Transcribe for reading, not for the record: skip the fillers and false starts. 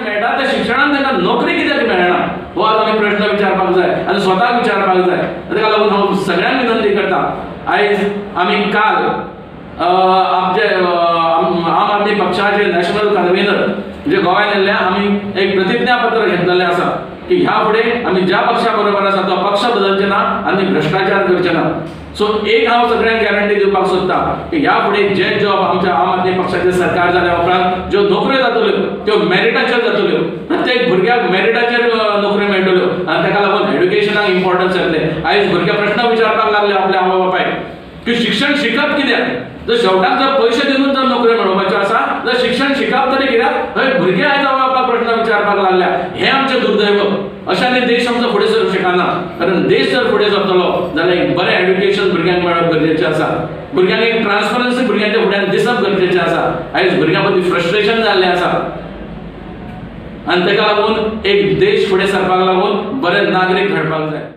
मेळटा त्या शिक्षणान तांकां नोकरी कित्याक मेळना हो आज आमी प्रश्न विचारपाक जाय आनी स्वताक विचारपाक जाय. आनी ताका लागून हांव सगळ्यांक विनंती करता, आयज आमी काल आमचे आम आदमी पक्षाचे नॅशनल कन्व्हिनर जे गोंयांत येयल्ले आमी एक प्रतिज्ञापत्र घेतलेलें आसा की ह्या फुडें आमी ज्या पक्षा बरोबर आसा तो पक्ष बदलचे ना आनी भ्रश्टाचार करचे ना. सो एक हांव सगळ्यांक गॅरंटी दिवपाक सोदता की ह्या फुडें जे जॉब आमच्या आम आदमी पक्षाचें सरकार जाल्या उपरांत ज्यो नोकऱ्यो जातल्यो त्यो मॅरिटाचेर जातल्यो, प्रत्येक भुरग्याक मॅरिटाचेर नोकऱ्यो मेळटल्यो आनी ताका लागून एड्युकेशनाक इम्पॉर्टन्स येतलें. आयज भुरगे प्रश्न विचारपाक लागले आपल्या आवय बापायक की शिक्षण शिकप कित्याक, जर शेवटाक जर पयशे दिवन जर नोकऱ्यो मेळोवपाच्यो आसा जर शिक्षण शिकप तरी कित्याक, हय भुरगे आयज आवय बापायक प्रश्न विचारपाक लागल्या. हें आमचें दुर्दैव. अशांनी देश आमचो फुडें सरूंक शकना, कारण देश जर फुडें सरतलो जाल्यार एक बरें एड्युकेशन भुरग्यांक मेळप गरजेचें आसा, भुरग्यांक एक ट्रान्सपरन्सी भुरग्यांच्या फुड्यान दिसप गरजेचें आसा. आयज भुरग्यां मदीं फ्रस्ट्रेशन जाल्लें आसा आनी ताका लागून एक देश फुडें सरपाक लागून बरे नागरीक घडपाक जाय.